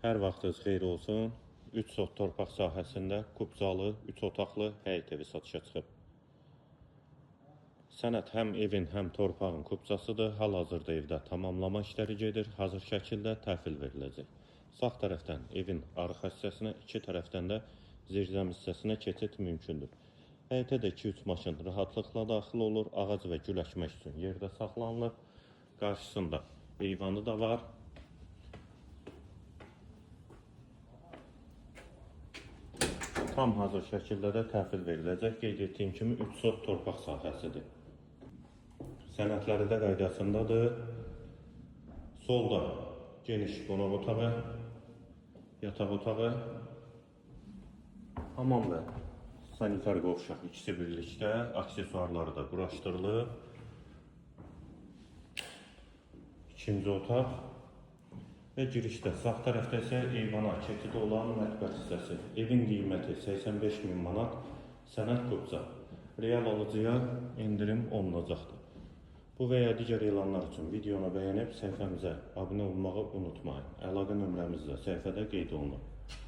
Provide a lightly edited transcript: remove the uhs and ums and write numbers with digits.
Hər vaxtınız xeyir olsun. 3 sot torpaq sahəsində kubcalı, 3 otaqlı həyət evi satışa çıxıb. Sənəd həm evin, həm torpağın kubcasıdır. Hal-hazırda evdə tamamlama işləri gedir. Hazır şəkildə təhvil veriləcək. Sağ tərəfdən evin arxa hissəsinə, iki tərəfdən də zirzəmi hissəsinə keçid mümkündür. Həyətə də 2-3 maşın rahatlıqla daxil olur. Ağac və gül əkmək üçün yerdə saxlanılıb. Qarşısında eyvanı da var. Tam hazır şəkildə də təhvil veriləcək. Qeyd etdiyim kimi 3 sot torpaq sahəsidir. Sənədləri də qaydasındadır. Solda geniş qonaq otağı, yataq otağı, hamam və sanitar qovşaq ikisi birlikdə, aksesuarları da quraşdırılıb. İkinci otaq və girişdə sağ tərəfdə isə eyvana keçidi olan mətbəx hissəsi. Evin qiyməti 85 min manat, sənəd qubca. Real alıcıya endirim olunacaqdır. Bu və ya digər elanlar üçün videonu bəyənib səhifəmizə abunə olmağı unutmayın. Əlaqə nömrəmiz də səhifədə qeyd olunub.